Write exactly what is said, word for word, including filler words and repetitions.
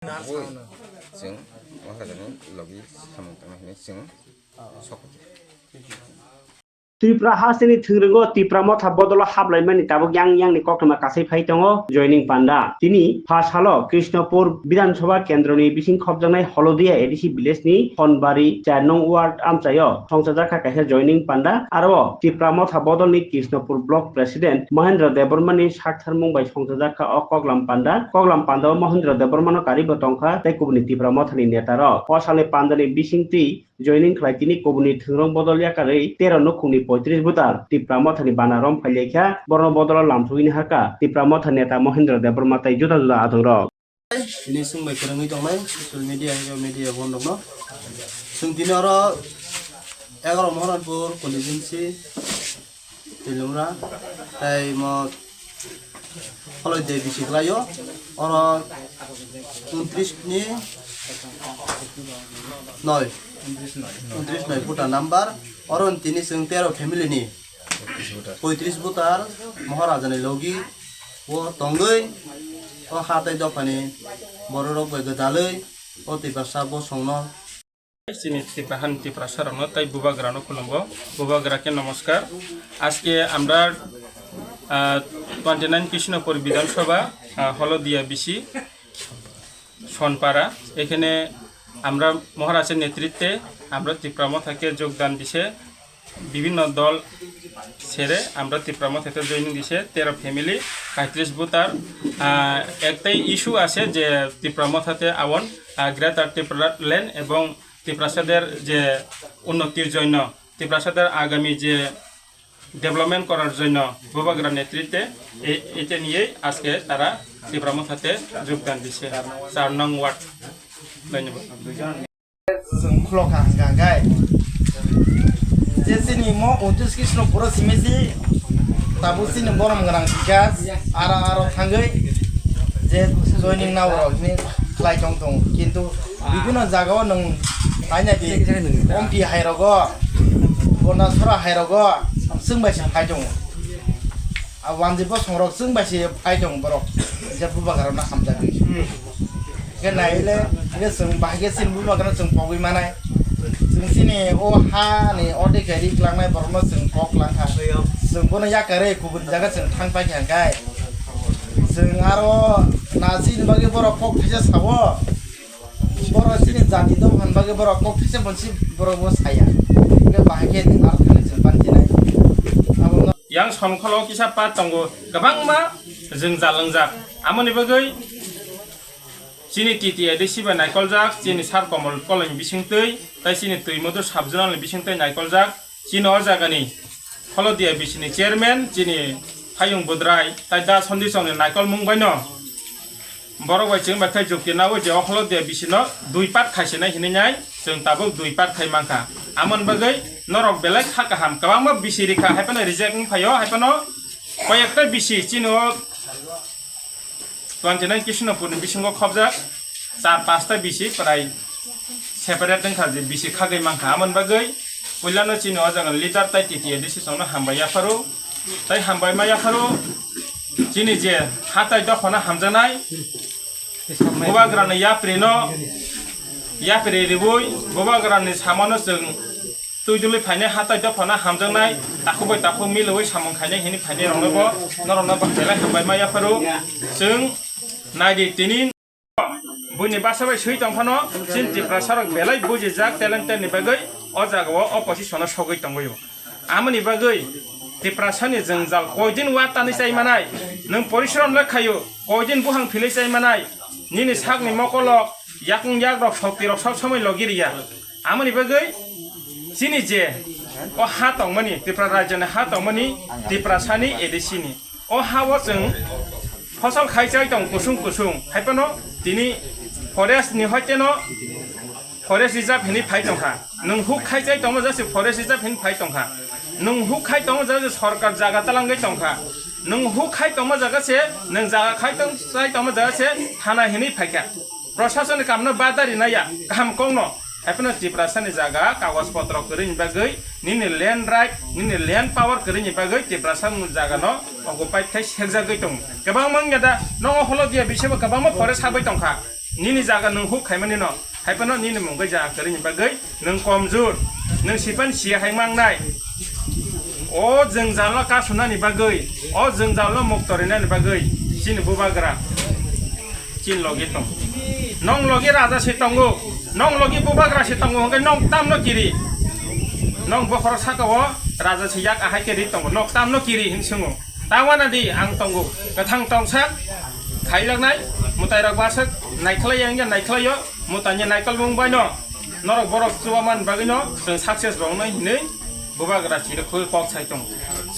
Chwng o hajani logi samung tangna hwnwi chwng sok. Tripura hasteni thwngringo Tipra motha bodolo haplaimani tabuk yang yangni koktwma kasai phai tongo Joining Panda. Tini pha salo Krishnapur Bidhan Sabha kendroni bising khopjaknai Holodia A D C village ni Honbari char nong ward amchaio songchajak kha kaisa Joining Panda. Aro Tipra motha bodolni Krishnapur block president Mohendra Debbarmani sak tharmung bai songchajak kha o Koklam Panda. Koklam Panda o Mohendra Debbarmano karibo tongkha tei kubuni Tipra mothani netarok. O salni pandani bisingtwi Joining khlai tini kubuni thwngrok bodol yakarwi tero nukhungni poitris butar Tipra mothani bana rom phailaikha. Borokno bodolo lamsogwini hakha Tipra motha neta Mohendra Debbarma tei juda juda adongrok. Tini swngbai kwrwngwi tongnai social media, media bonrokno. Chwng tini oro egaroh Moharanpur constituency Teilumra, tei mo Holodia bisi kwlaio, oro untris ni noi, untris noi voter number, oro tini chwng tero family ni poitris voter Maharaja ni logi o tongwi o ha tei dophani bororok bai gwdalwi o Tiprasa bosongno Chini Tipra hani Tiprasa rokno tei bubagrano khulumgo. Bubagra ke namaskar. আজকে আমরা, আহ, twenty nine Krishnapur Bidhan Sabha, আহ, হলদিয়া বিসি সোনপাড়া, এখানে আমরা মহারাজের নেতৃত্বে আমরা তিপ্রা মথাকে যোগদান দিছে বিভিন্ন দল ছেড়ে আমরা তিপ্রা মথাতে জয়েনিং দিছে তেরো ফ্যামিলি, পঁয়ত্রিশ ভোটার। আহ, একটাই ইস্যু আছে যে তিপ্রা মথাতে আওয়ান, আহ, গ্রেটার ত্রিপুরা ল্যান্ড এবং তিপ্রাসাদের যে উন্নতির জন্য, তিপ্রাসাদের আগামী যে ডেভেলপমেন্ট করার জন্য বুবাগ্রা নেতৃত্বে এ-, এটা নিয়েই আজকে তারা তিপ্রা মথাতে যোগদান দিচ্ছে চার নং ওয়ার্ড। ধন্যবাদ। Chwng khulok kha hwnkha hwnkhe je chini mo untris Krishnapuro simi si tabuk chini borom gwnang sika aro aro thangwi je joining nao rok ni khlai tong tong, kintu bibino jaga o nwng taina di Ompi hai rogo, Gondasora hai rogo chwng bai se phai tongo. A wanji bosong rok chwng bai se phai tongo borok, je bubagra rok no hamjagwi. Khe naile, khe chwng bahai khe chini bubagrano chwng pogwi manai. Chwng chini o ha ni ordek khe ri klangnai borokno chwng kok klang kha. Chwng bono yakarwi kubun jaga chwng thang pai kha hwnkhe. Chwng aro na chini bagwi borok kok thaisa sao. Borok chini jati dopha ni bagwi borok kok thaisa bonsi borok bo saya. Khe bahai khe aro thani chwng pan chinai. Abo no- Yang Songkholo kisa part tongo, kwbangma jwngjal wngjak. Amoni bagwi Chini T T A D C bai naikoljak, chini Sar Komol Kolomni bisingtwi, tai chini Twimodhu sub-zonal ni bisingtwi naikoljak, chini o jagani Holodia bisini chairman, chini Hayung Budrai, tai Da Sondi Chongni naikolmung baino borok bai chwng bai khe jukti nawi je o Holodia bisino dui part khaisinai hinwi nai, chwng tabuk dui part khai mankha. Amoni bagwi norok belai kha kaham, kwbangma bisi rikha, haiphano reject wng phaio, haiphano koyekta bisi chini o twenty nine Krishnapurni bisingo khobjak char pasta bisi prai separate wngkha je bisi khagwi mankha. Amoni bagwi puilano chini o jaga leader tai T T A D C chongno hambai yapharo, tai hambai ma yapharo chini je hatai dophano hamjaknai bubagrani yaprino yapri ribui bubagrani samano chwng twi dului phainai hatai dophano hamjaknai, takhuk bai takhuk milwi samung khainai hini phainai rokno bo norokno bo belai hambai ma yapharo. Chwng naidi tini buini basa bai swi tongphano chini Tiprasa rok belai bujijak talented ni bagwi o jaga o opposition o sogwi tongwi o. Amoni bagwi Tiprasa ni jwngjal koidin wa tanwi chai manai, nwng porishrom le khaio, koidin buhang philwi chai manai, nini sakni mokolok yakung yakrok sokti rok sob somoi logi riya. Amoni bagwi chini je o ha tongmani, Tripura rajyoni ha tongmani, Tiprasani A D C ni o ha o chwng phosol khai chai tong kusung kusung, haiphano tini forest ni hoiteno forest reserve hinwi phai tongkha. Nwng huk khai chai tongma jase forest reserve hinwi phai tongkha. Nwng huk khai tongma jase sorkar jaga talangwi tongkha. Nwng huk khai tongma jaga se, nwng jaga khai tong, chai tongma jaga se thana hinwi phaikha. Proshasoni kamno badari naya, kaham kokno. Haiphano Tiprasani jaga kagoj potro kwrwini bagwi, nini land right, nini land power kwrwini bagwi Tiprasani jagano occupy khai sekjagwi tongo. Kwbangma wngya da, nogo Holodia bisingbo kwbangma forest habwi tongkha. Nini jaga nwng huk khaimani no, hai phano nini mungwi jaga kwrwini bagwi nwng komjur, nwng sipan siya hai mangnai. O jwngjalo kasunani bagwi, o jwngjalo mukto rinani bagwi chini bubagra chini logi tong. Nong logi raja se tongo, nong logi bubagra se tongo, hwnkhe nong tamno kiri. Nong bokhorok saka o raja se yak ahai khe ri tongo, nok tamno kiri hin swngo. Tawana di ang tongo, kwthang tongsak khailaknai, mwtai rok baswk naikhlai yang ya naikhlaio, mwtai ni naikolmung bai no norok borok chubaman bagwi no chwng success rok nai hinwi bubagra chirok kok sai tongo. Chwng